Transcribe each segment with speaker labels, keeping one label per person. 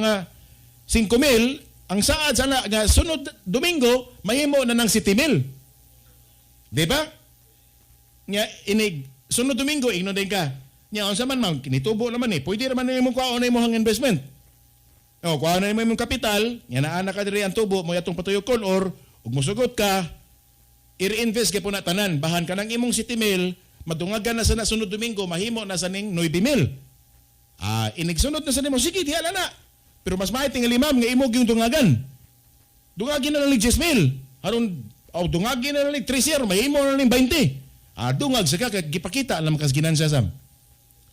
Speaker 1: mga 5 mil, ang saad sana nga sunod Domingo mahimo na ng 7 mil. Di ba? Nga inig sunod Domingo ingnon din ka. Nya unsa man, ma'am, kinitubo naman eh. Pwede naman nimo kuhaon na imong investment. O, kuhaon na imong kapital, nya naa na ka diri ang tubo mo atong patuyokon or ug mosugot ka, i-reinvest kay na tanan. Bahan ka ng imong 7 mil, madungagan na sa na sunod Domingo, mahimo na sa ning 9 mil. Ah, inig sunod na sa nimo, sige, diha na na. Pero mas maayo tingali, ma'am, nga imo gyung dungagan. Dungagin na lang 10 mil. Aron oh, dungagin na lang 3 year, mahimo na lang 20. Ah, dungag sa ka kay gipakita lang kas ginansya sam.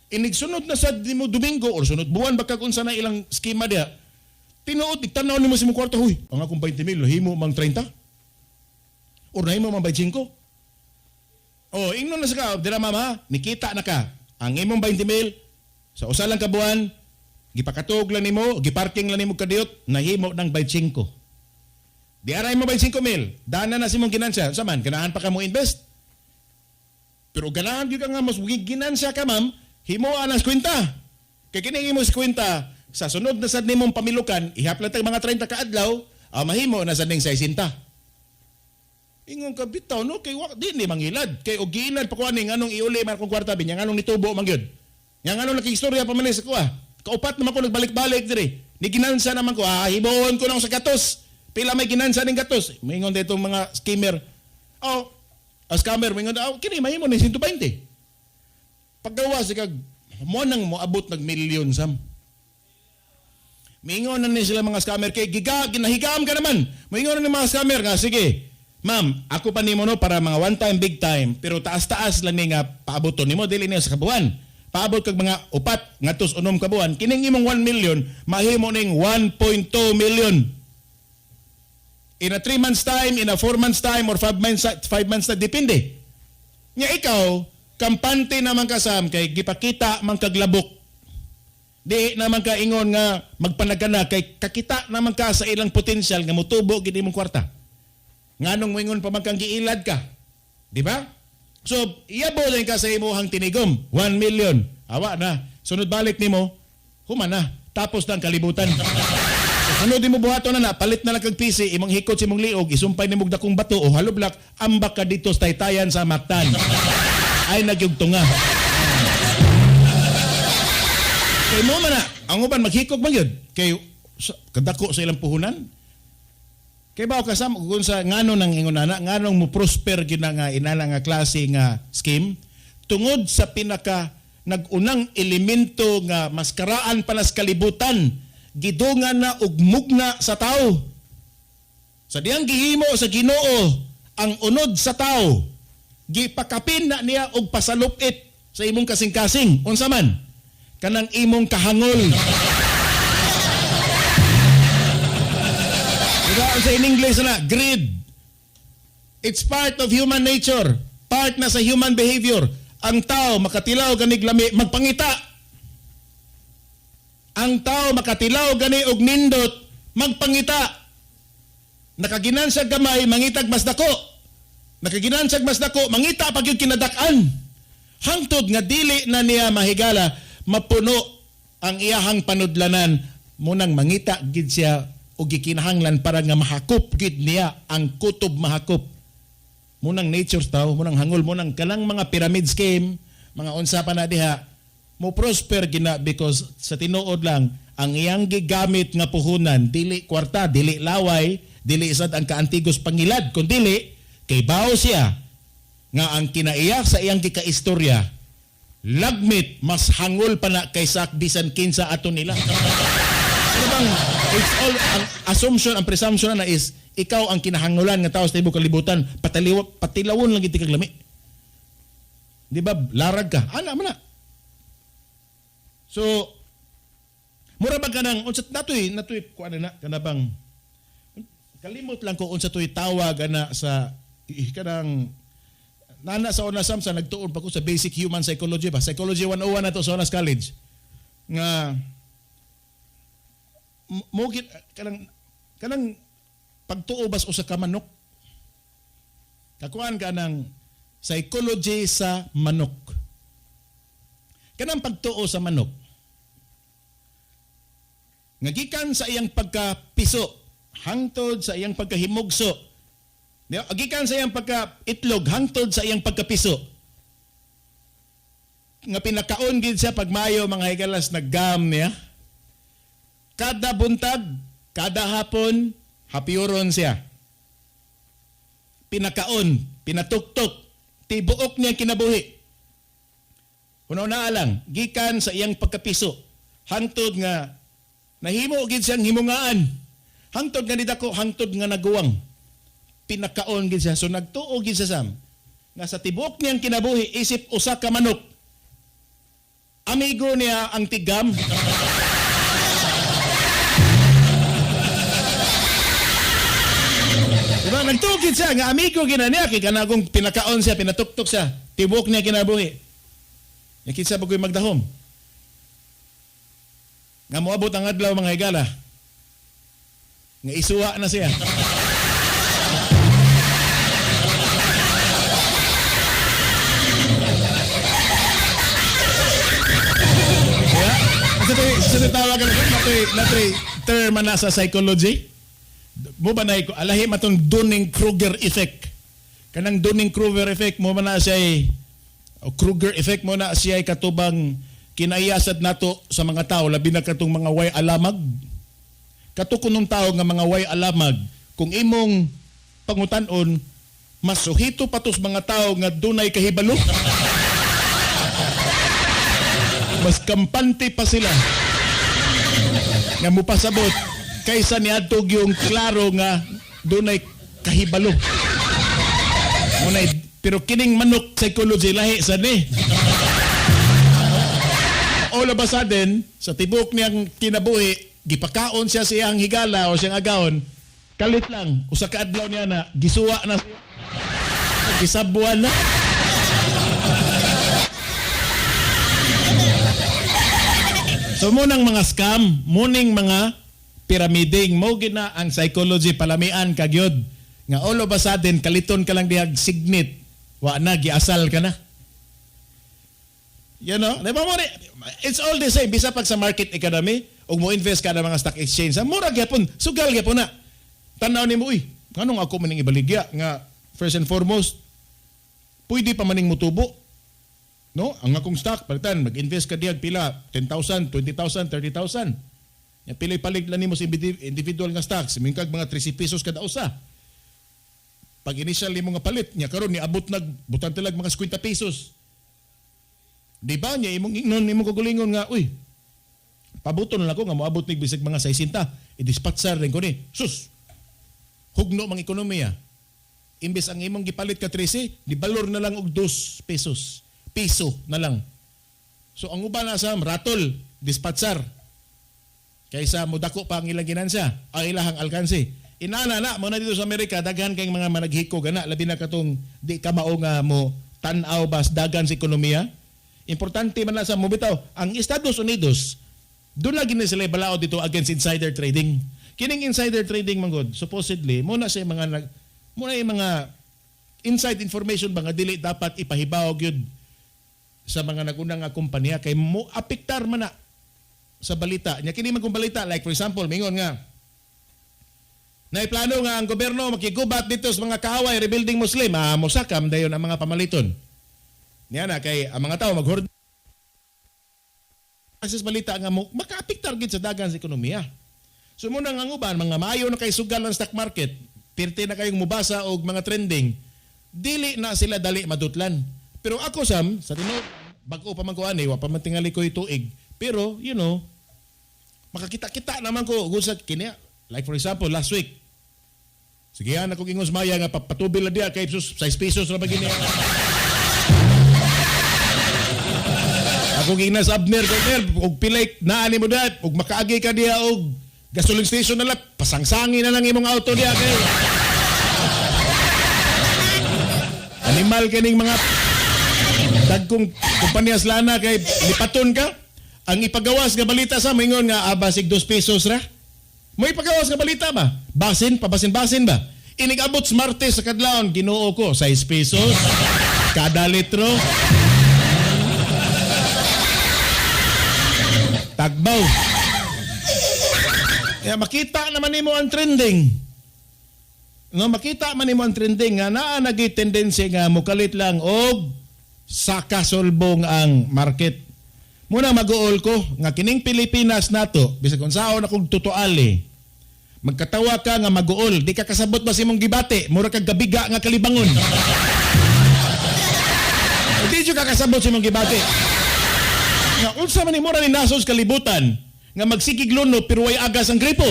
Speaker 1: Inig sunod na sa nimo Domingo or sunod buwan baka kung unsa na ilang skema diha. Tinuod tanaw nimo sa imong kwarta, huy, ang akong 20 mil himo mang 30. Or nahimo mang 25. Oh, ingnon na sa ka, dira, mama, nikita na ka. Ang imong 20 mil sa usa lang ka buwan, gipakatug lang nimo, giparking lang nimo kadiyot, nahimo ng 25. Di aray mo 25 mil, dana na si mong ginansya. Sa man, ganahan pa ka mo invest. Pero ganahan gyud ka nga mas ginansya ka, ma'am, himoa ng kwenta. Kay kini imo sa kwenta, sa sunod na sad nimong pamilukan, ihaplan tag mga 30 ka adlaw, ah, mahimo na sad ning 60. Ingon ka bitaw no kay wa di ni mangilad kay og giilad pa ko ani, nganong iuli man akong kwarta binya, nganong nitubo man gyud, nga nganong nakistorya pa man ni sa kuha, kaupat naman ko nagbalik-balik diri ni ginansa naman ko, ah, himuon ko nang sa gatos, pila may ginansa ning gatos. Moingon dito mga scammer, oh, a scammer moingon, oh, kini mahimo ni 120. Paggawa sa kag mo nang moabot nag milyon sam. Mingon na ni sila mga scammer kay giga ginahigam ka naman. Moingon na ni mga scammer nga, "Sige, ma'am, ako pa nimo no para mga one time big time, pero taas-taas lang ni nga paaboton nimo, dili niyo sa kabuan. Paabot kag mga 4 ngadto 6 ka buwan, kining imong 1 million mahimo ning 1.2 million. In a 3 months time, in a 4 months time or 5 months, 5 months na, depende." Nya ikaw, kampante naman ka sam kay gipakita man kaglabok. Di naman ka ingon nga magpanagana kay kakita naman ka sa ilang potensyal nga motubo gid imong kwarta. Nganong moingon pa man kang giilad ka? Di ba? So, iyabo din ka sa imuhang tinigom. 1 million. Awa na. Sunod balik nimo, human na. Tapos na ang kalibutan. Sunod mo buhaton na na, palit na lang kag PC, imong hikot sa imong liog, isumpay nimo og dakong bato o hollow block, ambak ka dito sa taytayan sa Mactan. Ay nagyugtunga. Kay mo man na, ang uban maghikog man yun. Kay kadako sa ilang puhunan. Kay ba kasama kung sa ngano nang ingon ana, nganong mo prosper gyud na nga inana nga klase nga scheme tungod sa pinaka nagunang elemento nga maskaraan pa nas kalibutan, gidungan na og mugna sa tao. Sa diyang gihimo sa Ginoo ang unod sa tao, gipakapin na niya og pasalupit sa imong kasing-kasing. Unsa man? Kanang imong kahangol. Diba? Sa in English na, greed. It's part of human nature. Part na sa human behavior. Ang tao makatilaw ganig lami, magpangita. Ang tao makatilaw gani og nindot, magpangita. Nakaginansag gamay, mangitag mas dako. Nakaginansag mas dako, mangita pag yung kinadak-an. Hangtod nga dili na niya mahigala, mapuno ang iyahang panudlanan, munang mangita gid siya og gikinahanglan para nga mahakop gid niya ang kutob mahakop. Munang nature tao, munang hangol, munang kanang mga pyramid scheme, mga unsa pa na diha, mo prosper gina because sa tinuod lang ang iyang gigamit nga puhunan dili kwarta, dili laway, dili sad ang kaantigos pangilad, kun dili kay bawo siya nga ang kinaiya sa iyang gikaistorya lagmit mas hangol pa na kaysa bisan kinsa ato nila. Ano bang it's all ang assumption, ang presumption na is ikaw ang kinahangulan nga tao sa tibuok kalibutan, pataliw patilawon lang gid kag lami. Di ba? Larag ka. Ana man na. So mura ba kanang unsa natoy natoy kuan na kana bang kalimot lang ko unsa toy tawag ana sa kanang nana sa una sam sa nagtuon pa ko sa basic human psychology ba, psychology 101 na to sa Honas College, nga mo kanang kanang pagtuo bas usa ka manok, kakuan ka ng psychology sa manok, kanang pagtuo sa manok. Nga gikan sa iyang pagkapiso hangtod sa iyang pagkahimugso. Di ba? Gikan sa iyang pagka itlog hangtod sa iyang pagkapiso. Nga pinakaon gid siya pagmayo, mga higalas, naggam niya. Kada buntag, kada hapon, hapiuron siya. Pinakaon, pinatuktok, tibuok niya kinabuhi. Huno na lang, gikan sa iyang pagkapiso, hangtod nga nahimo gid siyang himungaan. Hangtod nga nidako, hangtod nga naguwang. Pinakaon gid siya. So nagtuo gid siya, Sam, nga sa tibuok niyang kinabuhi isip usa ka manok. Amigo niya ang tigam. Diba? Nagtuo gid siya nga amigo gina niya kay kanagong pinakaon siya, pinatuktok siya. Tibuok niya kinabuhi. Nya kinsa ba ko'y magdahom? Nga moabot ang adlaw, mga higala, nga isuwa na siya. Yeah. Sa tawag ka natoy term na sa psychology. Mo ba na alahi matong Dunning-Kruger effect. Kanang Dunning-Kruger effect mo ba na siya, o Kruger effect mo na siya katubang kinaiyasad nato sa mga tao, labi na katong mga way alamag. Kato kunong tao nga mga way alamag, kung imong pangutan-on, mas suhito pa tos mga tao nga dunay kahibalo. Mas kampante pa sila nga mupasabot kaysa niadto yung klaro nga dunay kahibalo. Munay, pero kining manok psychology lahi sa ni. All of a sudden, sa tibok niyang kinabuhi, gipakaon siya sa iyang higala o siyang agaon, kalit lang, usa ka adlaw niya na, gisuwa na siya. Gisabuan na. So munang mga scam, muning mga pyramiding, mo gina ang psychology palamian kagyod. Nga all of a sudden, kaliton ka lang dihag signit, wa na, giasal ka na. Di ba mo it's all the same. Bisa pag sa market economy, ug mo invest ka na mga stock exchange, mura gyapon, sugal gyapon na. Tanaw nimo, uy, nganong ako maning ibaligya nga first and foremost, pwede pa maning mutubo. No? Ang akong stock, palitan, mag-invest ka diyag pila, 10,000, 20,000, 30,000. Ya, pilay palit lang nimo sa individual nga stocks, mingkag mga 13 pesos kada usa. Pag initial nimo nga palit, nya karon niabot nag butan tilag mga 50 pesos. Di ba niya imong ingnon imong kagulingon nga, uy, pabuton na lang ako nga moabot nig bisag mga 60, i-dispatsar rin ko ni. Sus. Hugno mang ekonomiya. Imbes ang imong gipalit ka 13, di balor na lang og 2 pesos. Piso na lang. So ang uban na sa ratol, dispatsar. Kaysa modako pa ang ilang ginansya, ang ilahang alkansi. Inana na, mo na dito sa Amerika, daghan kay mga managhiko gana, labi na katong di ka mao nga mo tan-aw bas dagan sa ekonomiya. Importante man lang sa mo bitaw, ang Estados Unidos, doon lagi na sila balaod dito against insider trading. Kining insider trading man gud, supposedly mo na siya mga mo na yung mga inside information ba nga dili dapat ipahibaw gyud sa mga naguna nga kumpanya kay mo apektar man na sa balita. Nya kini man kung balita, like for example, mingon nga naiplano nga ang gobyerno makigubat dito sa mga kaaway rebuilding Muslim, mosakam dayon ang mga pamaliton. Niya na kay ang mga tao maghord access balita nga mo makaapektar gid sa dagan sa ekonomiya. So muna nga ang uban mga maayo na kay sugal ang stock market, pirti na kayong mubasa og mga trending, dili na sila dali madutlan. Pero ako, Sam, sa tinuod, bag-o pa man ko ani, wa pa man tingali ko tuig. Pero makakita-kita naman ko kung sa kini, like for example last week. Sige yan, ako ingos maya nga papatubil na diya kay sus 6 pesos ra ba gini. Ako gina sa Abner ko, "Abner, og pilay naani mo dat, og makaagi ka diya og gasoline station na lang, pasangsangi na lang imong auto diya kay animal kining mga dagkong kumpanya sa lana kay lipaton ka." Ang ipagawas nga balita sa mingon nga basig 2 pesos ra. Mo ipagawas nga balita ba? Basin, pabasin-basin ba? Inig-abot sa Martes sa kadlawon, Ginoo ko, 6 pesos kada litro. Tagbaw. Eh, makita naman nimo ang trending. No, makita man nimo ang trending nga naa nagi tendency nga mukalit lang og sakasulbong ang market. Muna mag-uol ko nga kining Pilipinas nato bisag unsaon akong tutuali. Magkatawa ka nga mag-uol, di ka kasabot ba sa imong gibati, mura kag gabiga nga kalibangon. Di jud ka kasabot sa imong gibati. Nga unsa man ni mura ni nasos kalibutan nga magsigig luno pero way agas ang gripo.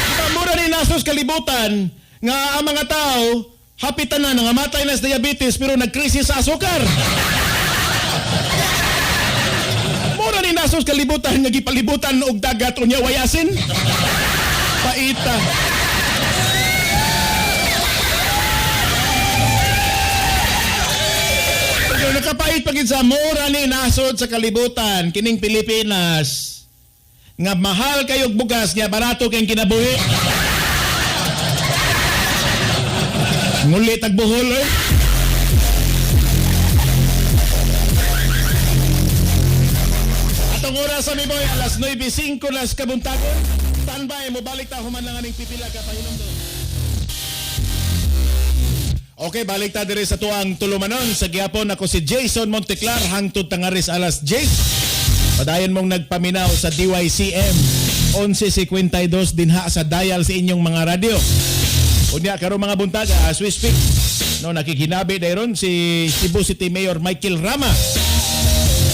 Speaker 1: Diba, mura ni nasos kalibutan nga ang mga tao happy tanan nga matay na sa diabetes pero nagkrisis sa asukar. Mura ni nasos kalibutan nga gipalibutan og dagat unya way asin. Paita. Pero nakapait pagid sa mura ni nasod sa kalibutan kining Pilipinas nga mahal kayog bugas nga barato kayong kinabuhi. Ngulit ag buhol eh. Atong oras sa boy alas 9:05 las kabuntagon. Standby mo balik ta human lang aning pipila ka pahinom. Okay, balik ta diri sa tuang tulumanon. Sa gihapon ako si Jason Monteclar hangtod tangaris alas 10. Padayon mong nagpaminaw sa DYCM 11:52 dinha sa dial sa inyong mga radyo. Unya karon mga buntag, as we speak, no, nakikinabi dayron si Cebu City Mayor Michael Rama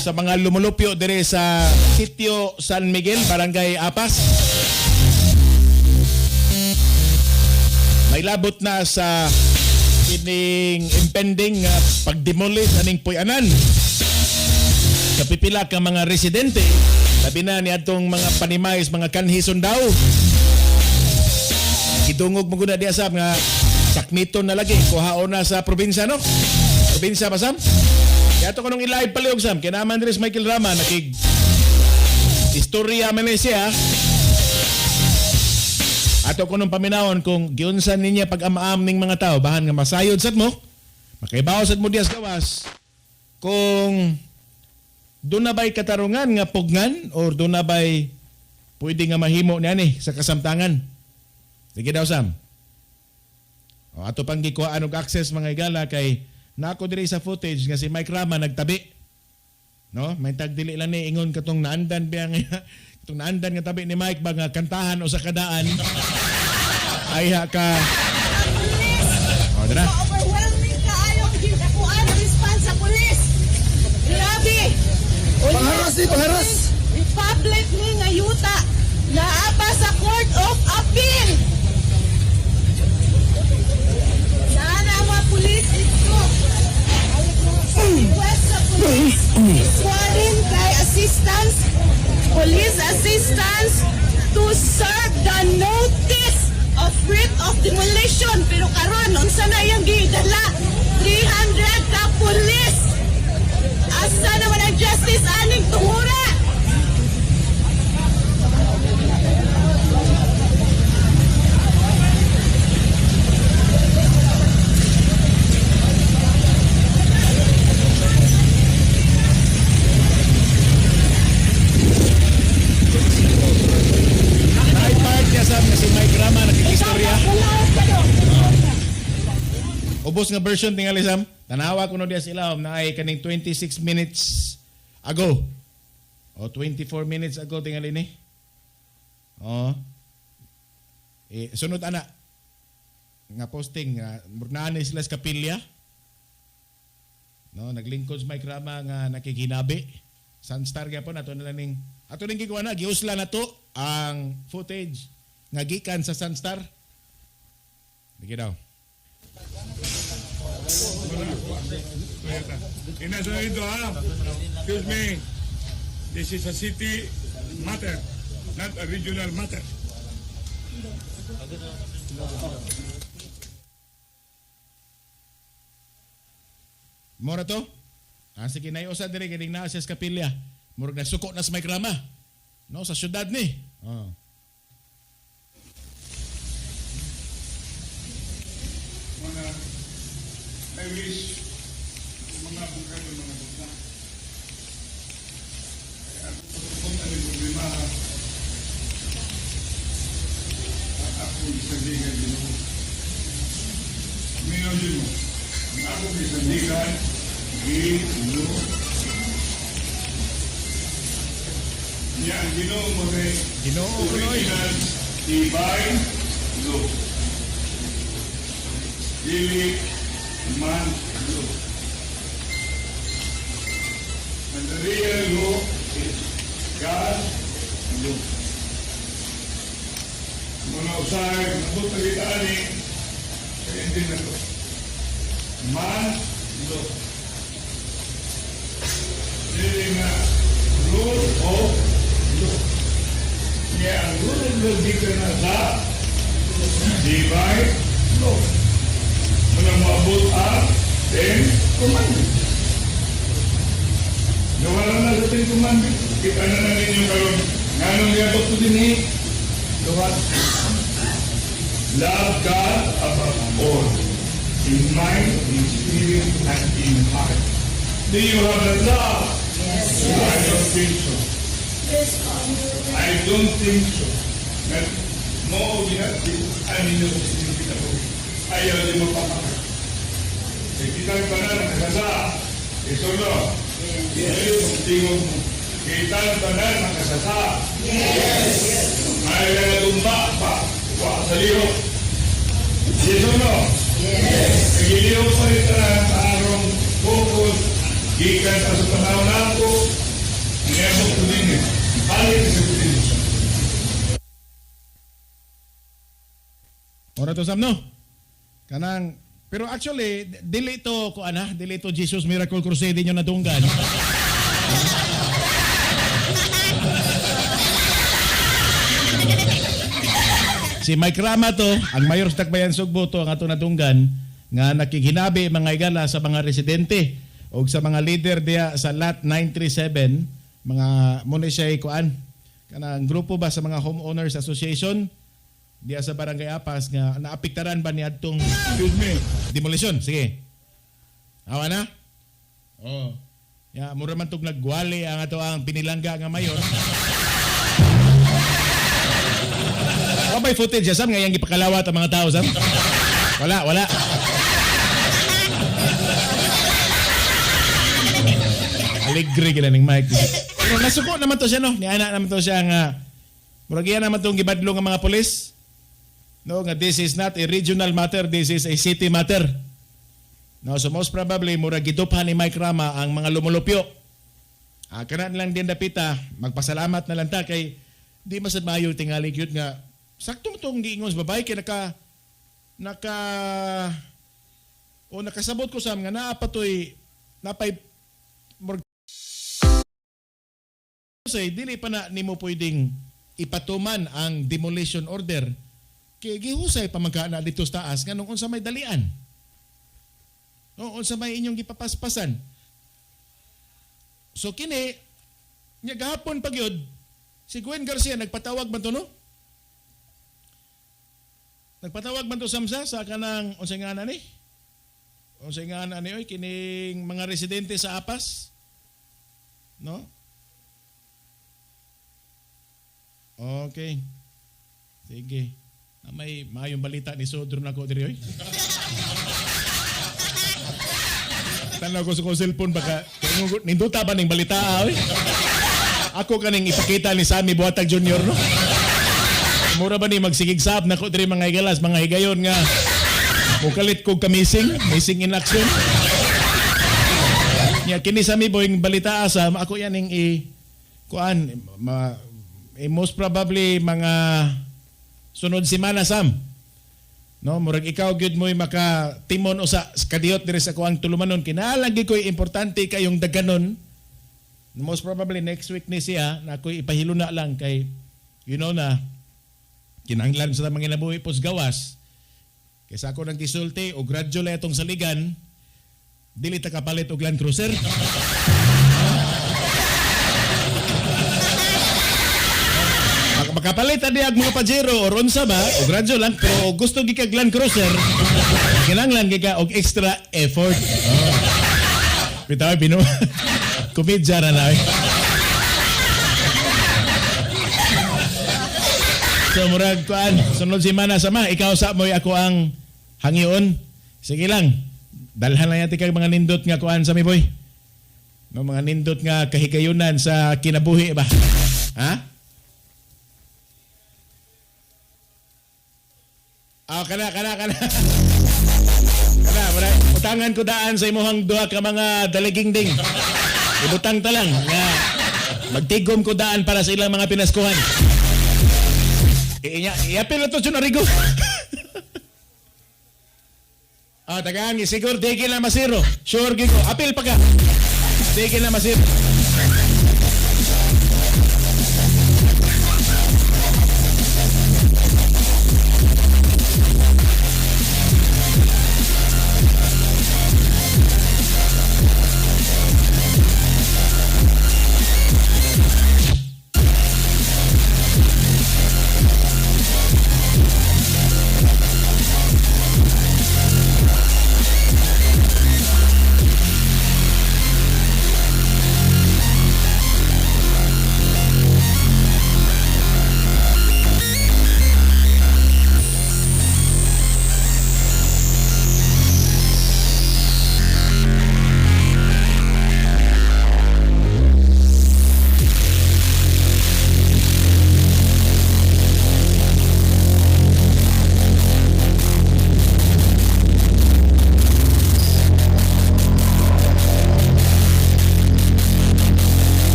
Speaker 1: sa mga lumulupyo dire sa Sitio San Miguel, Barangay Apas. May labot na sa kining impending pagdemolish aning puy-anan. Sa pipila ka mga residente, labi na ni atong mga panimays, mga kanhi daw. Gidungog mo guna diya sab nga sakmiton na lagi kuhaon na sa probinsya, no? Probinsya ba, Sam? Kaya ato ko nung i-live palihog, Sam. Kaya naman diri si Michael Rama nakig istorya man ni siya. Ato ko nung paminawon kung giunsan ninya pag-amaam ning mga tao, bahan nga masayod sad mo, makaibaw sad mo diya sa gawas, kung doon na ba'y katarungan nga pugnan or doon na ba'y pwede nga mahimo niya ni sa kasamtangan. Sige daw, Sam. O, ato pang gikuhaan og access mga igala kay nako diri sa footage nga si Mike Rama nagtabi. No? May tagdili lang ni ingon katong naandan biya nga katong naandan nga tabi ni Mike ba nga kantahan o sa kadaan. Ay ha ka. O, dara.
Speaker 2: So overwhelming kaayo kuan response sa pulis. Grabe.
Speaker 3: Pangharas ni, pangharas.
Speaker 2: Republic ni nga yuta naa pa sa Court of Appeal. Naa na ang mga pulis dito. Request sa pulis. Iswarin kay assistance, police assistance to serve the notice of writ of demolition. Pero karon unsa na iyang gidala? 300 ka pulis. Asa naman ang justice aning tungura?
Speaker 1: Naay part niya Sam nga si Mike Rama nakikistorya. Ubos nga version tingali, Sam. Tanawa ko no diya sa ilawom na ay kaning 26 minutes ago. O 24 minutes ago tingali ni. Oh. Eh, sunod ana nga posting nga naa ni sila sa kapilya. No, naglingkod si Mike Rama nga nakikinabi. Sunstar gyapon ato na lang ning ato ning gikuha na giusla na to ang footage nga gikan sa Sunstar. Sige daw.
Speaker 4: Inasa ito ha. Excuse me. This is a city matter, not a regional matter.
Speaker 1: Mora to? Ah, sige, naiusa dire kay naa siya sa kapilya. Murag nagsuko na sa Mike Rama. No, sa syudad ni. Oh.
Speaker 4: Mga, I wish mga bukal ng mga bukal. Kaya gisandigan Ginoo. Minaw yun mo. Ang akong gisandigan Ginoo. Niya ang Ginoo mo rin
Speaker 1: Ginoo ko noy.
Speaker 4: original divine law. Dili man law. And the real law is God's law. Muna usahay, nabot na kita ani, kaya hindi na to. Man law. Dili nga rule of law. Kaya ang rule of law dito na sa divine law. Muna maabot ang Ten Commandments. Nawala na sa Ten Commandments. Kita na na ninyo karon. Nganong niabot ko din eh. Gawa. Love God above all. In mind, in spirit, and in heart. Do you have that love? Yes. I don't think so. I don't think so. Nga mo ginati ani nyo sa inyong kinabuhi. Ayaw di mapapakay. Kaya kita ang tanan nakasasa. Yes or no? Yes. Yes. Tingog mo. Kita ang tanan nakasasa. Yes. Ay nga natumba pa. Wa sa lihok. Yes or no? Yes. Nagilihok pa rin tanan sa arong focus. Gikan pa sa panahon nato. Niyabot ko din eh. Balik sa ko din.
Speaker 1: Ora to Sam no. Kanang pero actually dili to ko ana, dili to Jesus Miracle Crusade inyo nadunggan. Si Mike Rama to, ang mayor sa Dakbayan Sugbo to ang ato nadunggan nga nakighinabi mga igala sa mga residente o sa mga leader diya sa Lot 937, mga muna siya kuan kanang grupo ba sa mga homeowners association diya sa Barangay Apas nga naapektaran ba ni adtong
Speaker 4: Excuse me.
Speaker 1: demolition. Sige. Awa na? Oo. Ya, mura man tog nagwali ang ato ang pinilangga nga mayor. Wa may footage ya, Sam, ngayang gipakalawat ang mga tao, Sam? Wala, wala. Alegre kila ning Mike. Pero nasuko naman to siya, no? Ni ana naman to siya nga murag iya naman tong gibadlong ang mga pulis. No, nga this is not a regional matter, this is a city matter. No, so most probably murag gituphan ni Mike Rama ang mga lumulupyo. Ah, kana lang din dapita, magpasalamat na lang ta kay di masad maayo tingali gyud nga sakto mo tong giingon sa babae kay naka naka o nakasabot ko sa nga naa pa toy napay murag say dili pa na nimo pwedeng ipatuman ang demolition order kay gihusay pa man ka na dito sa taas nganong unsa may dalian. No, unsa may inyong gipapaspasan. So kini nya gahapon pa gyud si Gwen Garcia nagpatawag man to, no? Nagpatawag man to samsa sa kanang unsay nga ni? Unsay nga ni oy kining mga residente sa Apas? No? Okay. Sige. Na may maayong balita ni Sodro na ko diri oy. Tanaw ko sa kong cellphone baka ninduta ba ning balita oy? Ako kaning ipakita ni Sammy Buatag Jr. no. Mura ba ni magsigig sab nako diri mga higalas, mga higayon nga mukalit kog kamising, missing in action. Nya kini Sammy Boy balita asa ako yan ning i kuan ma, eh, most probably mga sunod semana Sam. No, murag ikaw gyud mo'y maka timon usa kadiyot diri sa kuang tulumanon kinahanglan gyud ko'y importante kayong daganon. Most probably next week ni siya na ako'y ipahiluna lang kay you know na kinahanglan sa mga nabuhi pos gawas. Kaysa ako nang gisulti o gradually atong saligan dili ta kapalit og Land Cruiser. Makapalit ani ang mga Pajero or unsa ba o gradual lang pero gusto gi kag Land Cruiser kinahanglan gi ka og extra effort. Oh. Bitaw bino. Komedya ra na. Eh. So, So murag kuan, sunod semana sama ikaw sa mo'y ako ang hangyoon. Sige lang. Dalhan lang yati kag mga nindot nga kuan sa mi boy. No, mga nindot nga kahigayunan sa kinabuhi ba? Ha? Ah, kana kana kana. Kana, mura, utangan ko daan sa imuhang duha ka mga daliging ding. Ibutang ta lang nga magtigom ko daan para sa ilang mga pinaskuhan. Inya, iapil na to siya narigo. Ah, tagaan, siguro di na masiro. Sure gid ko. Apil pa ka. Di na masiro.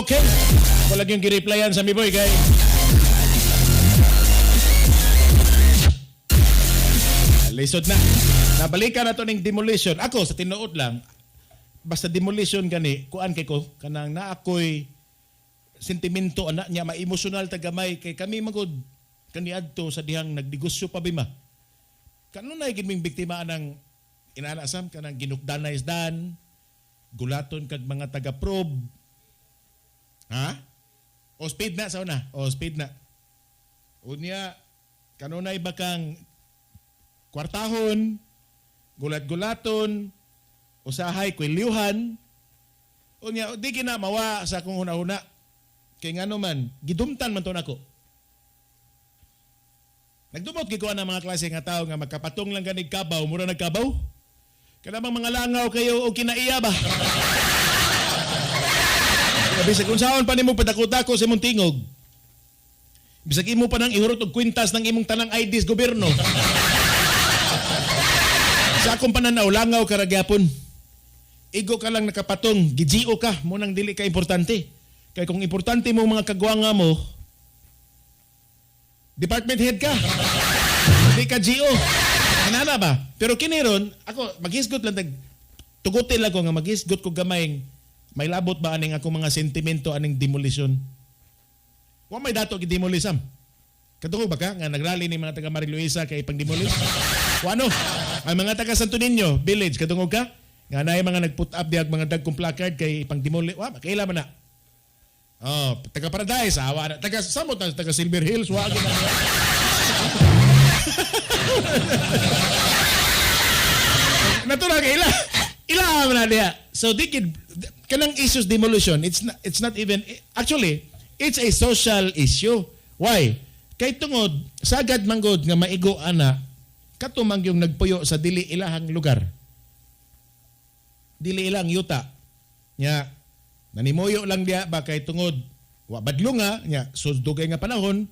Speaker 1: Okay. Wala yung gi-replyan sa mi boy kay. Lisod na. Nabalikan na to ning demolition. Ako sa tinuod lang, basta demolition gani, kuan kay ko kanang naakoy sentimento ana niya, ma-emotional ta gamay kay kami magod kaniadto sa dihang nagnegosyo pa bima. Kanunay gid ming biktima anang inana sam kanang ginukdanay isdan, gulaton kag mga taga-probe. Ha? O speed na sa una. O speed na. Unya, kanunay ba kang kwartahon, gulat-gulaton, usahay kwilyuhan. Unya, di kina mawa sa akong huna-huna. Kay ngano man, gidumtan man to nako. Nagdumot gid ko ang mga klase nga tao nga magkapatong lang ganig kabaw, mura nagkabaw. Kana bang mga langaw kayo o kinaiya ba? Bisag unsaon pa nimo padako-dako sa imong tingog. Bisag imo pa nang ihurot og kwintas ng imong tanang IDs gobyerno. Sa akong pananaw, langaw ka ra gyapon. Igo ka lang nakapatong, gi-GO ka, mo nang dili ka importante. Kay kung importante mo mga kagwanga mo, department head ka. Hindi ka GO. Anana ba? Pero kini ron, ako maghisgot lang tag tugutin lang ko nga maghisgot ko gamay may labot ba aning ako mga sentimento aning demolition. Wa may dato gi-demolish am. Kadungog ba ka nga nagrally ni mga taga Mariluisa kay pang-demolish? Wa ano? Ang mga taga Santo Niño Village, kadungog ka? Nga naay mga nag-put up diag mga dagkong placard kay pang-demolish. Wa makaila man na. Oh, taga Paradise, awa na. Taga samot na taga Silver Hills, wa gyud na. Natural kay ila. Ila man na diha. So di kid kanang issues demolition, it's not even, actually it's a social issue. Why? Kay tungod sagad manggod nga maigo ana kato man yung nagpuyo sa dili ilahang lugar. Dili ilang yuta. Nya nanimuyo lang diha ba kay tungod wa badlo nga nya, so dugay nga panahon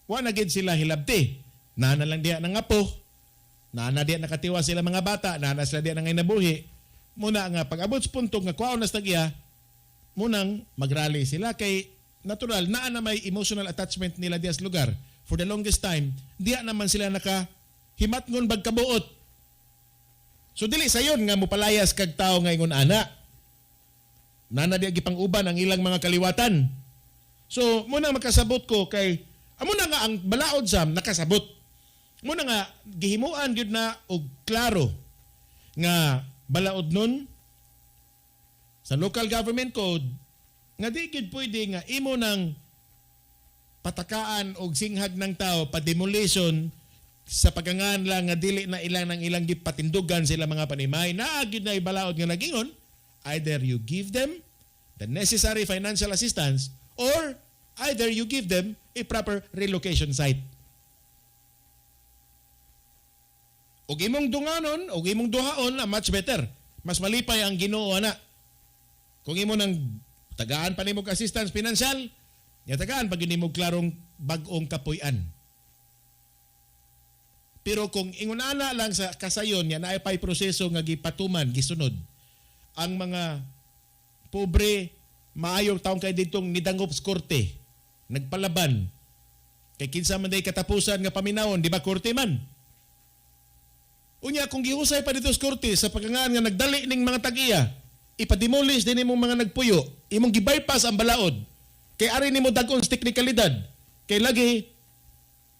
Speaker 1: wa na gid sila hilabti. Naa na lang diha nang apo. Naa na diha nakatiwa sila mga bata, naa na sila diha nangay nabuhi. Muna nga pag abot sa punto nga kuwaon na sa tagya, munang magrally sila kay natural naa na may emotional attachment nila diha sa lugar. For the longest time, diha naman sila naka himatngon bagkabuot. So dili sayon nga mopalayas kag tao nga ingon ana. Nana diha gipang-uban ang ilang mga kaliwatan. So muna makasabot ko kay amo na nga ang balaod sam nakasabot. Muna nga gihimuan gyud na og klaro nga balaod nun sa local government code. Nga di gid pwede nga imo nang patakaan og singhag ng tao pa demolition sa pagkangan lang nga dili na ilang nang ilang gipatindugan sila mga panimay. Naa gyud na ibalaod nga nagingon, either you give them the necessary financial assistance or either you give them a proper relocation site. Og imong dunganon, og imong duhaon, ah, much better. Mas malipay ang Ginoo ana. Kung imo nang tagaan pa nimo og assistance financial, nya tagaan pag nimo klarong bag-ong kapuy-an. Pero kung ingon ana lang sa kasayon nya naay pay proseso nga gipatuman, gisunod, ang mga pobre maayong taong kay ditong nidangop sa korte, nagpalaban. Kay kinsa man day katapusan nga paminawon, di ba korte man? Unya kung gihusay pa dito sa korte sa pagkangaan nga nagdali ning mga tag-iya, ipademolish din imong mga nagpuyo, imong gibypass ang balaod. Kay ari nimo dag-on sa teknikalidad. Kay lagi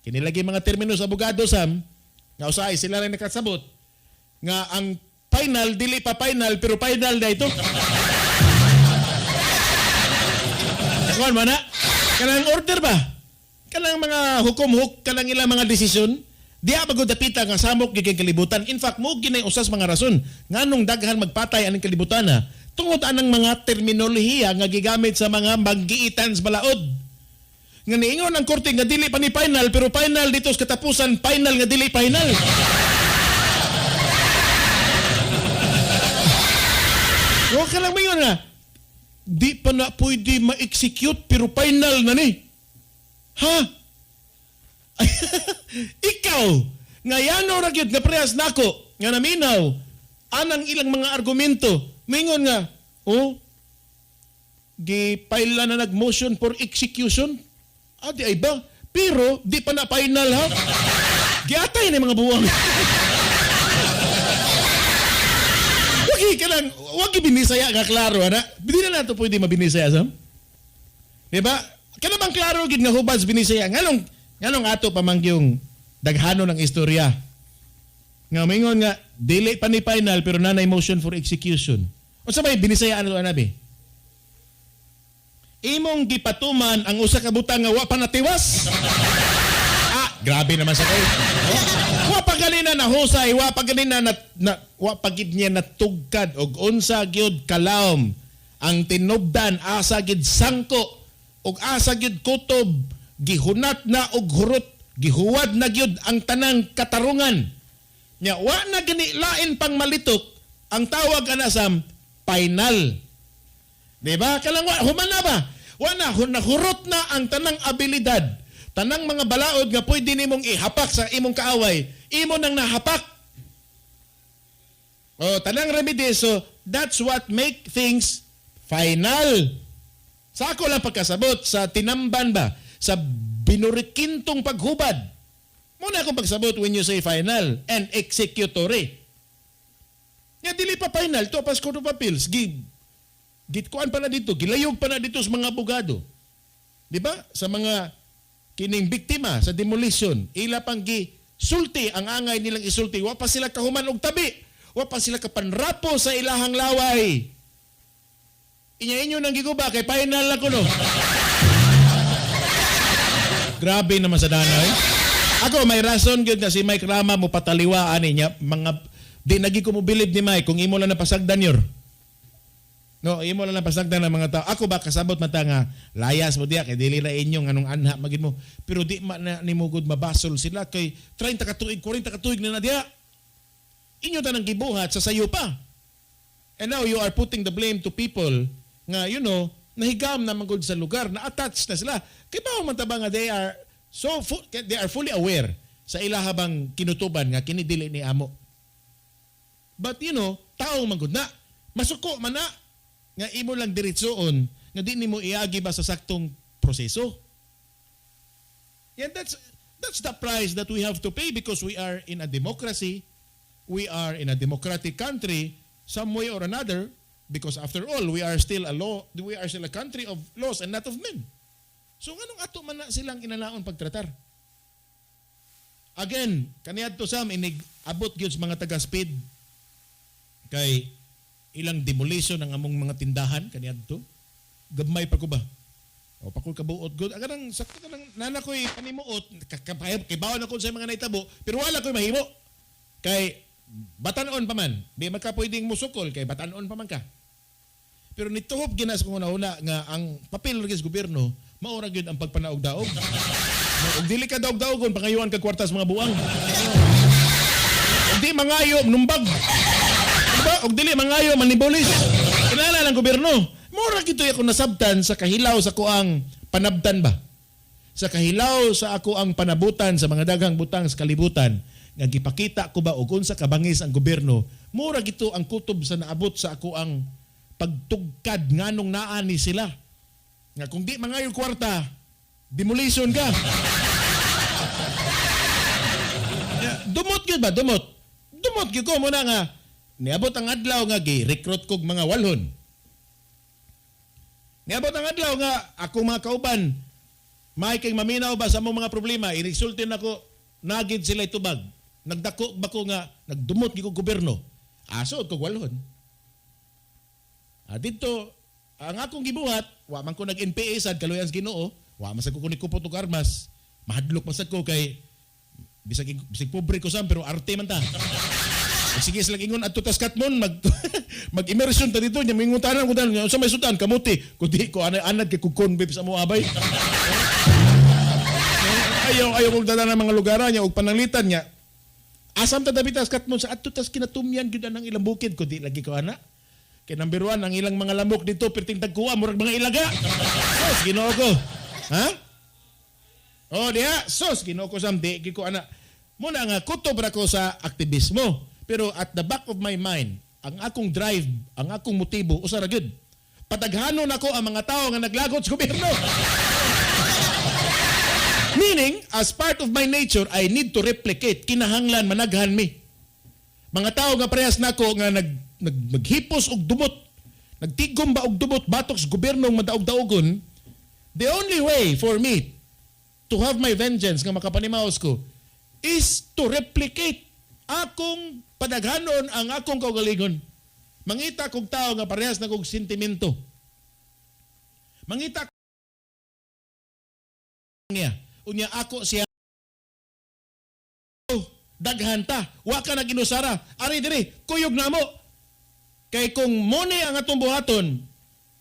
Speaker 1: kini lagi mga termino sa abogado, Sam, nga usahay sila rin nakasabot nga ang final dili pa final pero final na ito. Kuan man na? Kanang order ba? Kanang mga hukom-huk, kanang ilang mga desisyon, diha magud dapita nga samok gid kay kalibutan. In fact, mo ginay usas mga rason nganong daghan magpatay aning kalibutan na tungod anang mga terminolohiya nga gigamit sa mga manggiitan sa balaod. Nga niingon ang korte nga dili pa ni final pero final dito sa katapusan, final nga dili final. Huwag ka lang mayon na. Di pa na pwede ma-execute pero final na ni. Ha? Ikaw, nga yano ra gyud nga parehas nako, nga naminaw, anang ilang mga argumento, mingon nga, oh, gi-file na nag-motion for execution. Ah, di ay ba? Pero, di pa na final ha? Giatay na yung mga buwang. Wag ka lang, wag binisaya nga klaro, ana. Di na nato pwede mabinisaya, Sam. Di ba? Kana bang klaro gid nga hubad sa binisaya? Nganong ato pa man yung daghano ng istorya? Nga mingon nga dili pa ni final pero nanay motion for execution. Unsa may binisaya ano anabi? Imong gipatuman ang usa ka butang nga wa pa natiwas. Ah, grabe naman sa kayo. Wa pa ganina na husay, wa pa ganina na, na wa pa gid niya natugkad og unsa gyud kalawom ang tinubdan, asa gid sangko og asa gyud kutob, gihunat na og hurot, gihuwad na gyud ang tanang katarungan. Nya wa na gani lain pang malitok ang tawag ana sam final. Di ba? Kalang wa human na ba? Wa na nahurot na ang tanang abilidad. Tanang mga balaod nga pwede nimong ihapak sa imong kaaway, imo nang nahapak. Oh, tanang remedy, so that's what make things final. Sa ako lang pagkasabot sa tinamban ba, sa binurikintong paghubad. Muna akong pagsabot when you say final and executory. Nga dili pa final to pas Court of Appeals. Gitkuan pa na dito, gilayog pa na dito sa mga abogado. Di ba? Sa mga kining biktima sa demolition, ila pang gi sulti ang angay nilang isulti, wa pa sila kahuman og tabi, wa pa sila kapanrapo sa ilahang laway. Inya inyo nang giguba kay final na kuno. Grabe naman sa danay. Ako may rason gyud nga si Mike Rama mo pataliwa ani niya mga di nagi ko mobilib ni Mike kung imo lang napasagdan yor. No, imo lang napasagdan ng mga tao. Ako ba kasabot man ta nga layas mo diya kay dili na inyo nganong anha magid mo. Pero di man na nimo gud mabasol sila kay 30 ka tuig, 40 ka tuig na na diya. Inyo tanang gibuhat sa sayo pa. And now you are putting the blame to people nga nahigam na man gud sa lugar, na attached na sila. Kay ba man ta ba nga they are fully aware sa ilahabang kinutuban nga kini dili ni amo. But tao man gud na. Masuko man na nga imo lang diretsoon nga di nimo iagi ba sa saktong proseso. And that's the price that we have to pay because we are in a democracy. We are in a democratic country some way or another because after all we are still a country of laws and not of men. So nganong ato man na silang inanaon pagtratar? Again, kaniadto Sam inig abot gyud sa mga taga-speed kay ilang demolition ang among mga tindahan kaniadto. Gamay pa ko ba? O pa ko kabuot gud. Ang kanang sakto kanang nana ko'y panimuot, kibaw na ko sa mga naitabo, pero wala ko'y mahimo. Kay batanon pa man, di man ka pwedeng musukol kay batanon pa man ka. Pero nituhop ginas kong una-una nga ang papel ra gyud sa gobyerno, mao ra gyud ang pagpanaog-daog. Ug dili ka daog-daogon, pangayuan ka kwarta sa mga buang. Ug di mangayo, numbag. Diba? Og dili mangayo manibolis. Kinala lang gobyerno. Mura gito ako nasabtan sa kahilaw sa kuang panabtan ba. Sa kahilaw sa ako ang panabutan sa mga daghang butang sa kalibutan nga gipakita ko ba og unsa kabangis ang gobyerno, mura gito ang kutob sa naabot sa ako ang pagtugkad nganong naa ni sila. Nga kung di mangayo kwarta, demolition ka. Dumot gyud ba? Dumot. Dumot gyud ko muna nga niabot ang adlaw nga gi-recruit kog mga walhon. Niabot ang adlaw nga ako mga kauban may kay maminaw ba sa among mga problema, iresulti nako nagid sila itubag. Nagdako ba ko nga nagdumot gyud ko gobyerno. Aso kog walhon. Ah, dito ang akong gibuhat, wa man ko nag-NPA sad kaluyan sa Ginoo, wa man sad ko kunikupot og armas. Mahadlok man sad ko kay bisag bisag pobre ko sam pero arte man ta. Eh, sige sila ingon adto tas Katmon mag mag immersion ta dito nya mingon tanan ko tanan unsa may sudan kamuti kundi ko anay anad kay kog corn beef sa mo abay. Ayaw ayaw kog dala ng mga lugaran niya og pananglitan niya. Asam ta dapat tas Katmon sa adto tas kinatumyan gyud ang ilang bukid kundi lagi ko ana. Kay number one, ang ilang mga lamok dito perting tagkuha murag mga ilaga. Sus, Ginoo ko. Ha? Oh, diha, sus, Ginoo ko sam di ko ana. Muna nga kutob ra ko sa aktivismo. Pero at the back of my mind, ang akong drive, ang akong motibo usa ra gyud. Pataghanon ako ang mga tao nga naglagot sa gobyerno. Meaning, as part of my nature, I need to replicate. Kinahanglan managhan mi. Mga tao nga parehas nako nga nag, nag maghipos og dumot, nagtigom ba og dumot batok sa gobyerno madaog-daogon, the only way for me to have my vengeance nga makapanimaos ko is to replicate akong padaghanon ang akong kaugalingon. Mangita kog tao nga parehas na kog sentimento. Mangita niya. Unya ako siya daghan ta. Wa ka na ginusara. Ari diri, kuyog namo. Kay kung muni ang atong buhaton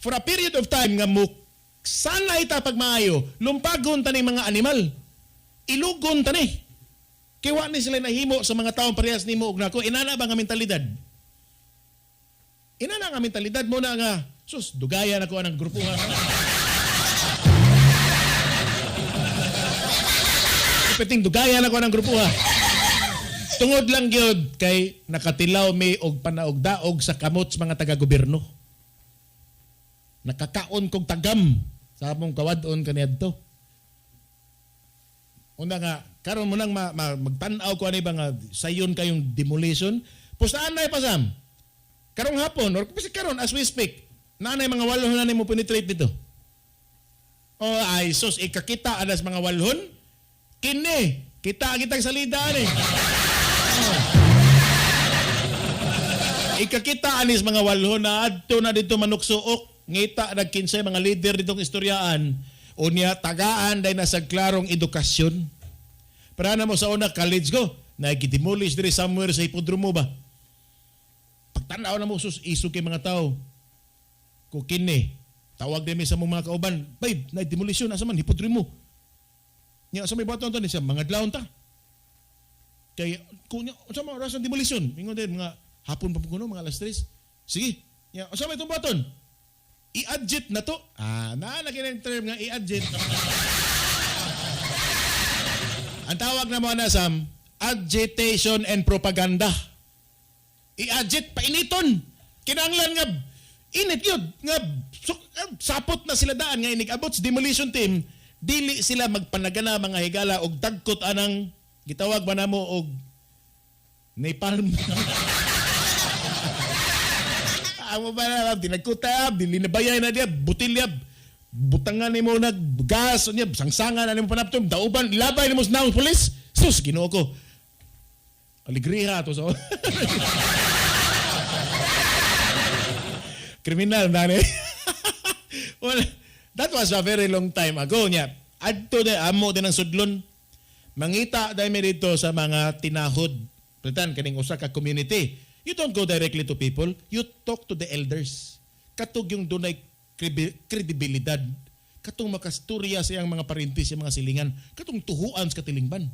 Speaker 1: for a period of time nga mo sanay ta pagmaayo, lumpagon ta ning mga animal. Ilugon ta ni. Kay wa ni sila nahimo sa mga taong parehas nimo og nako. Inana ba nga mentalidad? Inana nga mentalidad mo na nga, sus, dugayan ako anang grupo nga. Ipiting dugayan ako anang grupo ha. Tungod lang gyud kay nakatilaw mi og panaog-daog sa kamot sa mga taga-gobyerno. Nakakaon kog tagam sa among kawad-on kaniadto. Una nga, karon mo nang magtan-aw ko ani ba nga sayon kayong demolition. Pustaan na pasam. Karong hapon or kasi karon as we speak, naanay mga walhon na nimo penetrate dito. Oh ay sus, ikakita anas mga walhon. Kini, kita kitang salida ani. Oh. Ikakita anis mga walhon na adto na dito manuksuok, ngita nagkinsay mga leader ditong istoryaan. Unya tagaan day nasa klarong edukasyon. Para na mo sa una college ko, nagidemolish diri somewhere sa hipodromo ba. Pagtanaw na mo sus iso kay mga tao. Ko kini, tawag din mi sa mong mga kauban, babe, na demolition asa man hipodromo. Nya sa may bato to ni siya mga adlawon ta. Kay kung nya unsa man oras ang demolition, ingon din mga hapon pa po kuno mga alas 3. Sige. Nya unsa may itong baton? I-adjit na to. Ah, naa na kini term nga i-adjit. Ang tawag na mo na Sam, agitation and propaganda. I-agit painiton. Kinahanglan nga init yun nga sapot na sila daan nga inig abot sa demolition team dili sila magpanagana mga higala og dagkot anang gitawag ba namo og napalm. Amo ba na dinagkuta dili na bayay na diya butilya butangan nimo nag gas unya sangsangan na nimo panapton dauban labay nimo sa naong pulis. Sus, Ginoo ko, alegria to sa kriminal na ni. Well, that was a very long time ago niya. Adto na amo din ang sudlon. Mangita dahil mi dito sa mga tinahod. Palitan kaning usa ka community. You don't go directly to people, you talk to the elders. Katong yung dunay kredibilidad. Katong makasturya sa iyang mga parintis, sa mga silingan. Katong tuhuan sa katilingban.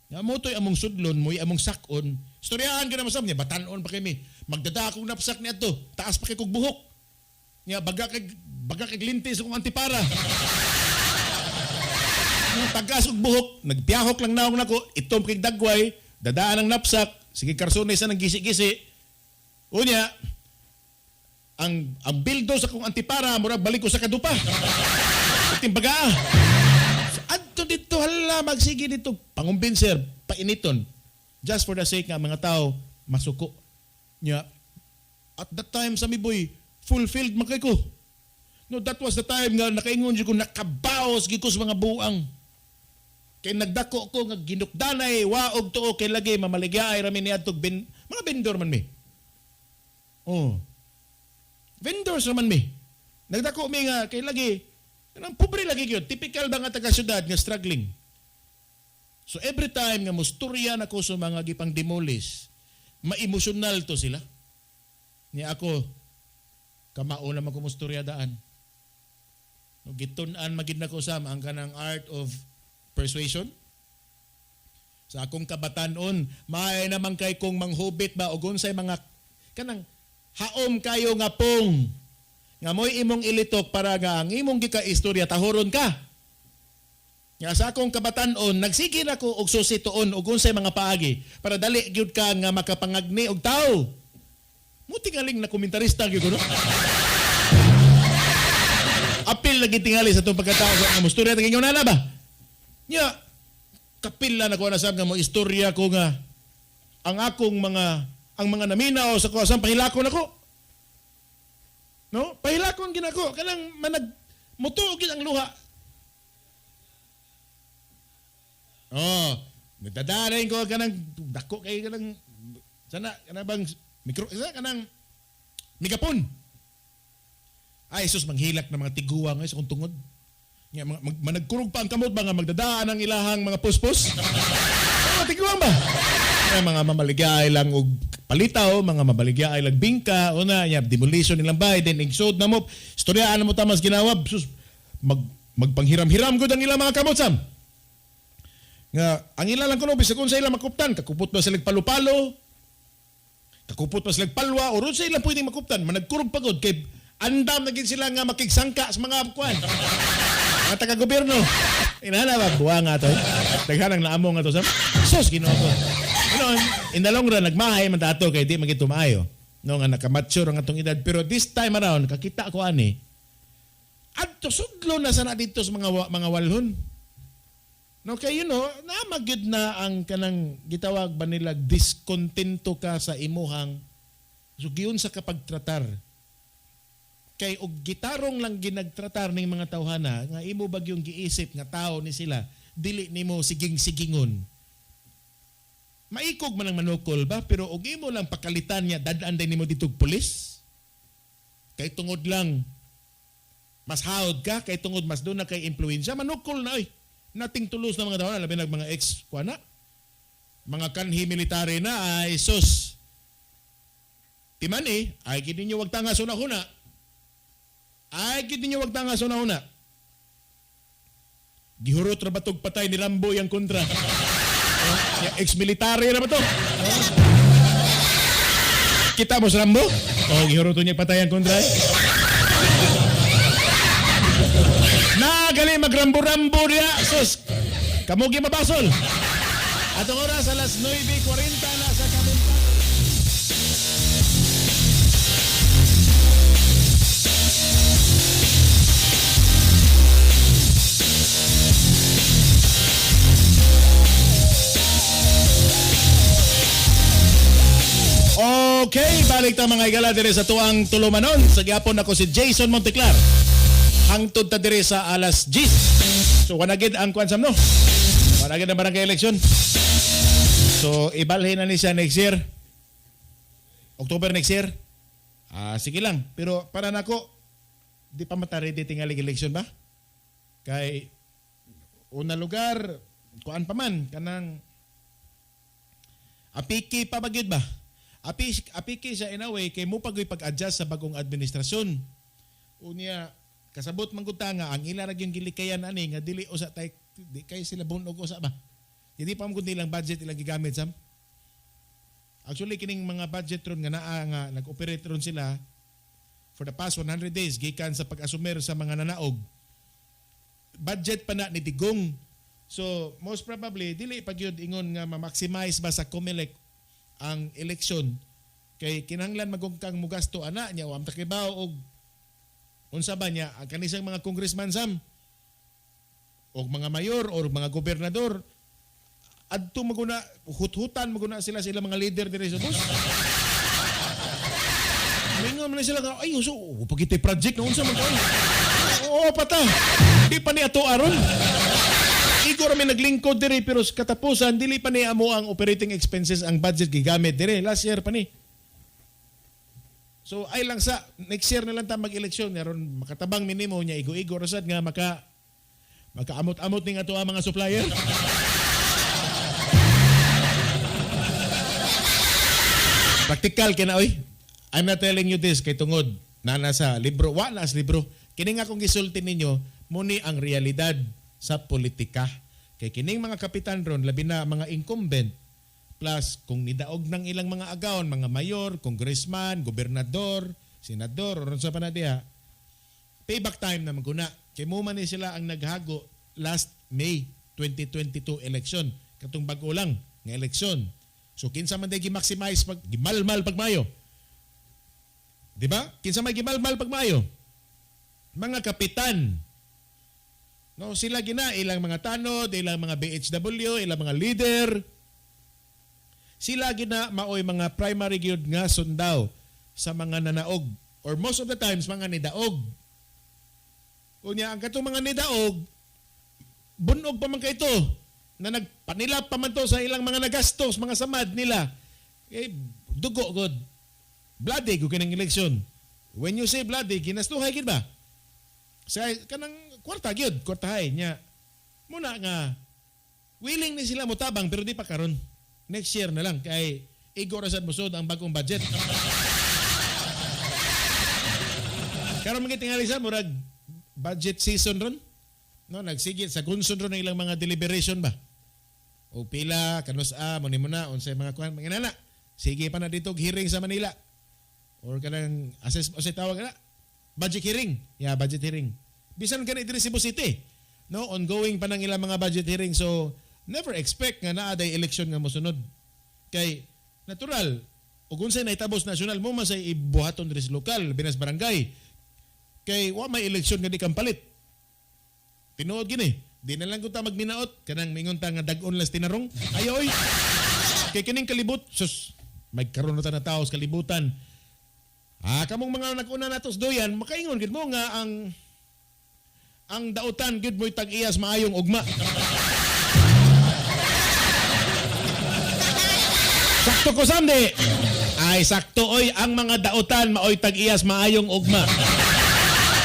Speaker 1: Nga mo to'y among sudlon, mo'y among sakon. Istoryaan ka naman sa niya, batanon pa kami. Magdada akong napsak ni ato, taas pa kay kog buhok. Nga baga kay lintis akong antipara. Nga tagas og buhok, nagpiyahok lang naong nako, itom kay dagway, dadaan ang napsak, sige karsunis sa nang gisi-gisi. Unya, ang bildo sa akong antipara, murag balik ko sa kadupa. Itim baga. So, adto dito, hala, magsige dito. Pangumbinser, painiton. Just for the sake nga mga tao, masuko. Nya, at that time sa boy, fulfilled man kay ko. No, that was the time nga nakaingon jud ko, nakabaos gid ko sa mga buang. Kay nagdako ko nga ginukdanay waog tuo kay lagi mamaligya rami niadtog bin, mga vendor man mi. Oh. Vendors naman mi. Nagdako mi nga kay lagi kanang pobre lagi gyud, typical ba nga taga syudad nga struggling. So every time nga musturya nako sa mga gipang demolish, ma-emotional to sila. Ni ako kamao naman ko musturya daan. No, gitun-an magid nako sam ang kanang art of persuasion. Sa akong kabatanon, maay naman kay kong manghubit ba og unsay mga kanang haom kayo nga pong nga mo'y imong ilitok para nga ang imong gika-istorya tahoron ka. Nga sa akong kabatanon, nagsige na ko og susi tuon og unsay mga paagi para dali gyud ka nga makapangagni og tawo. Muti galing na komentarista gyud ko, no? Apil lagi tingali sa itong pagkatao sa nga mustorya taging na ba? Nya, kapil na nako na sab nga mo istorya ko nga ang akong mga ang mga naminaw sa ko pahilakon ako. No? Pahilakon ginako kanang manag mutuo gid ang luha. Oh, nagdadarain ko kanang dako kay kanang sana kanang bang mikro sa kanang megapon. Ay sus, manghilak na mga tiguang ay sa kong tungod. Nga mga managkurog pa ang kamot ba nga magdadaan ang ilahang mga puspos? Mga tiguang ba? Ay, mga mamaligay lang og palitaw, mga mamaligay lang bingka, una, nya demolition nilang bahay, then igsod na mo, istoryaan na mo tamas ginawab, sus, magpanghiram-hiram gud ang ilang mga kamot sam. Nga ang ila lang kuno bisag unsa ilang makuptan, kakupot ba sila palupalo, kakupot pa sila palwa, or unsa ilang pwedeng makuptan, managkurog pagod kay andam na gid sila nga makigsangka sa mga kuan. Mga taga-gobyerno. Inana ba buwa nga to. Daghan ang naamo nga to sam. Sus, Ginoo ko. Ano, in the long run nagmahay man tato kay di magid tumayo. No nga nakamature ang atong edad, pero this time around kakita ko ani. Adto sudlo na sana dito sa mga walhon. No kay naa magyud na ang kanang gitawag ba nila diskontento ka sa imuhang so giun sa kapagtratar. Kay og gitarong lang ginagtratar ning mga tawhana nga imo bag yung giisip nga tao ni sila dili nimo siging-sigingon. Maikog man ang manukol ba, pero og imo lang pakalitan niya dad-an din nimo ditog pulis. Kay tungod lang mas hawd ka, kay tungod mas doon na kay impluwensya, manukol na oy. Nating tulos na mga tawhana, labi nag mga ex kuana. Mga kanhi military na ay sus. Timani, ay gid ninyo wag tanga suna-huna. Ay gid ninyo wag tanga suna-huna. Gihurot ra ba tog patay ni Rambo yang kontra? Ex-military ra ba to? Kita mo sa Rambo? Oh, gihurot niya patay ang kontra. Eh. Nagali magrambo-rambo niya. Sus, kamugi mabasol. Atong oras alas 9:40 na sa Kabuntagon. Okay, balik ta mga igala dire sa tuang tulumanon. Sa gyapon ako si Jason Monteclar. Hangtod ta dire sa alas 10. So wanagid ang kuan sam no. Wanagid ang barangay election. So ibalhin na ni siya next year. October next year. Sige lang. Pero para nako Di pa mata ready tingali election ba? Kay una lugar, kuan pa man kanang apiki pa ba gyud ba? Apiki siya in a way kay mo pagoy pag-adjust sa bagong administrasyon. Unya kasabot man gud ta nga ang ila ra gyud gilikayan ani nga dili usa tay di kay sila bunog usa ba. Hindi pa man gud nilang budget ilang gigamit, Sam. Actually, kining mga budget ron nga naa nga nag-operate ron sila for the past 100 days gikan sa pag-asumer sa mga nanaog. Budget pa na ni Digong. So most probably dili pa gyud ingon nga ma-maximize ba sa COMELEC ang election kay kinahanglan magong kang mugasto ana niya o am takibaw og unsa ba niya ang kanisang mga congressman, Sam, og mga mayor or mga gobernador, adto maguna huthutan maguna sila sa ilang mga leader diri sa bus. Mingon man sila nga, "Ay, so, pagiti project na unsa man ko." Oo, pata. Di pa ni ato aron. Igo ra may naglingkod diri pero sa katapusan dili pa ni amo ang operating expenses ang budget gigamit diri last year pa ni. So ay lang sa next year na lang ta mag-eleksyon aron makatabang minimo niya, igo-igo ra sad nga makaamot-amot ning ato ang mga supplier. Practical kay na oy. I'm not telling you this kay tungod na nasa libro, wa na sa libro. Kini nga akong gisulti ninyo, muni ang realidad sa politika. Kay kining mga kapitan ron, labi na mga incumbent, plus kung nidaog ng ilang mga agawon, mga mayor, congressman, gobernador, senador, or unsa pa na diha, payback time na maguna. Kay mo man ni sila ang naghago last May 2022 election. Katong bago lang nga eleksyon. So kinsa man day gi-maximize pag gimalmal pagmayo? Di ba? Kinsa may gimalmal pagmayo? Mga kapitan. No, sila gina ilang mga tanod, ilang mga BHW, ilang mga leader. Sila gina maoy mga primary gyud nga sundaw sa mga nanaog or most of the times mga nidaog. Unya ang katong mga nidaog, bunog pa man kay ito na nagpanilap pa man to sa ilang mga nagastos, mga samad nila. Eh, dugo god. Bloody gud kining eleksyon. When you say bloody, ginastuhay gid ba? Sa kanang kwarta gyud, kwartahay nya. Muna nga willing ni sila motabang pero di pa karon. Next year na lang kay igo ra sad mosud ang bagong budget. Karon mga tingali sa murag budget season ron. No, nagsigit sa gunson ron ang ilang mga deliberation ba. O pila kanus a mo ni mo na unsay mga kuan mga nana. Sige pa na dito og hearing sa Manila. Or kanang assess o say tawag na budget hearing. Yeah, budget hearing. Bisan gani diri Cebu City. No, ongoing pa nang ilang mga budget hearing, so never expect nga naa day election nga mosunod. Kay natural ug unsay nahitabo sa national mo man say ibuhaton diri sa lokal, binas barangay. Kay wa may eleksyon nga di kang palit. Tinuod gini. Di na lang ko ta magminaot kanang mingon ta nga dag-on las tinarong. Ay oy. Kay kining kalibot, sus, magkaroon na ta na tao sa kalibutan. Ah, kamong mga nag-una nato sa duyan, makaingon gid mo nga ang dautan gid mo'y tag-iyas maayong ugma. Sakto ko, Samde. Ay sakto oy, ang mga dautan maoy tag-iyas maayong ugma.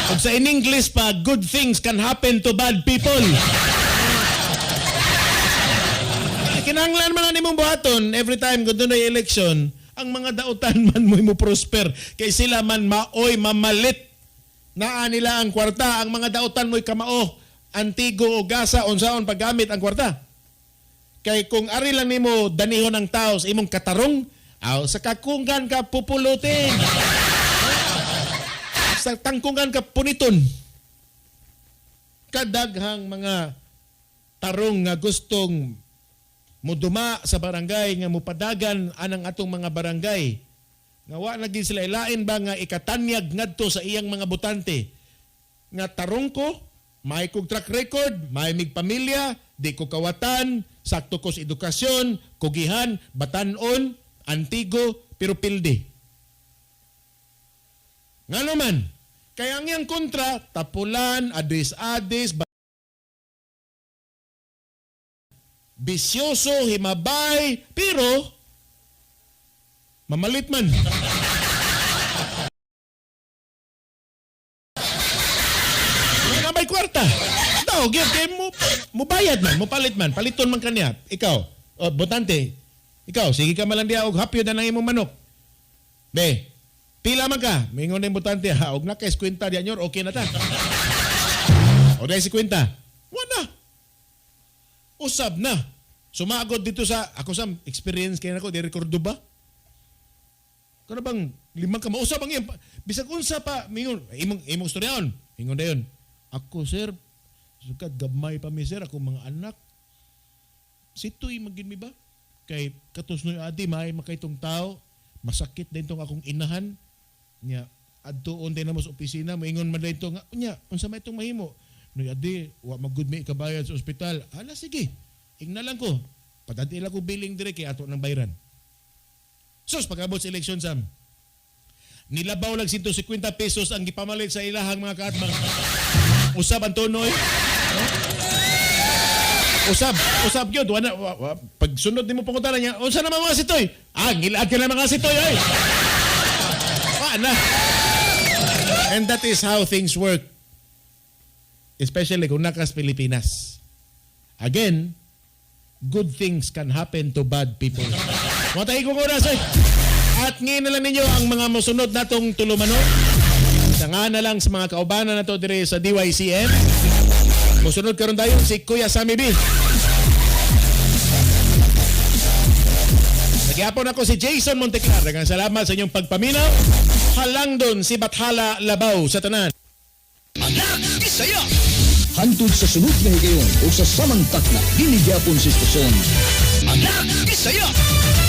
Speaker 1: Ug sa in English pa, good things can happen to bad people. Kinahanglan man na nimong buhaton every time kung dunay election, ang mga dautan man mo'y mo prosper kay sila man maoy mamalit. Naa nila ang kwarta, ang mga dautan mo'y kamao, antigo o gasa unsaon paggamit ang kwarta. Kay kung ari lang nimo danihon ang tao sa imong katarong, aw sa kakunggan ka pupulutin. Sa tangkungan ka puniton. Kadaghang mga tarong nga gustong muduma sa barangay nga mupadagan anang atong mga barangay nga wa na gid sila ilain ba nga ikatanyag ngadto sa iyang mga botante nga tarong ko, may kog track record, may mig pamilya, di ko kawatan, sakto ko sa edukasyon, kugihan, batanon, antigo, pero pildi. Nga naman, kaya ang iyang kontra, tapulan, adis-adis, bisyoso, himabay, pero mamalit man. kwarta. Daw, gyud kay mo mubayad man, mupalit man, paliton man kaniya. Ikaw, oh, botante, ikaw, sige ka malang diha og hapyo na nang imong manok. Be, pila man ka? Mingon na yung botante, ha, og na kay 50 diya nyor, okay na ta. O dahil 50. Wala. Usab na. Sumagod dito sa, ako sa experience kaya nako, di rekordo ba? Kana bang limang ka mausab ang iyang bisag unsa pa mingon imong imong storyaon. Ingon dayon. Ako, sir, sukad gamay pa mi, sir, ako mga anak. Sitoy magin mi ba? Kay katos noy adi may makaitong tao, masakit din tong akong inahan. Nya adtuon din namo sa opisina, moingon man din to nga unya unsa may itong mahimo? Noy adi, wa magud mi ikabayad sa ospital. Ala sige. Ingna lang ko. Padadila ko billing dire kay ato ng bayran. Sus, pag-abot sa eleksyon, Sam, nilabaw lang 150 pesos ang gipamalit sa ilahang mga kaatbang. Usab ang tonoy. No? Usab, usab yun. Wala, wa, wa, pag sunod nimo pangutana niya, unsa naman mga sitoy? Ah, ngilaad ka na mga sitoy, ay. Wa na. And that is how things work. Especially kung nakas Pilipinas. Again, good things can happen to bad people. Matay ko oras eh. At ngayon na lang ninyo ang mga mosunod natong tulumanon. Sa nga na lang sa mga kaubanan na to dire sa DYCM. Mosunod karon dayon si Kuya Sammy B. Nagyapon ako si Jason Monteclar. Daghang salamat sa inyong pagpaminaw. Halangdon si Bathala Labaw sa tanan.
Speaker 3: Anak Bisaya! Hantod sa sunod nga higayon o sa samang takna, dinhi gyapon sa istasyon. Anak Bisaya!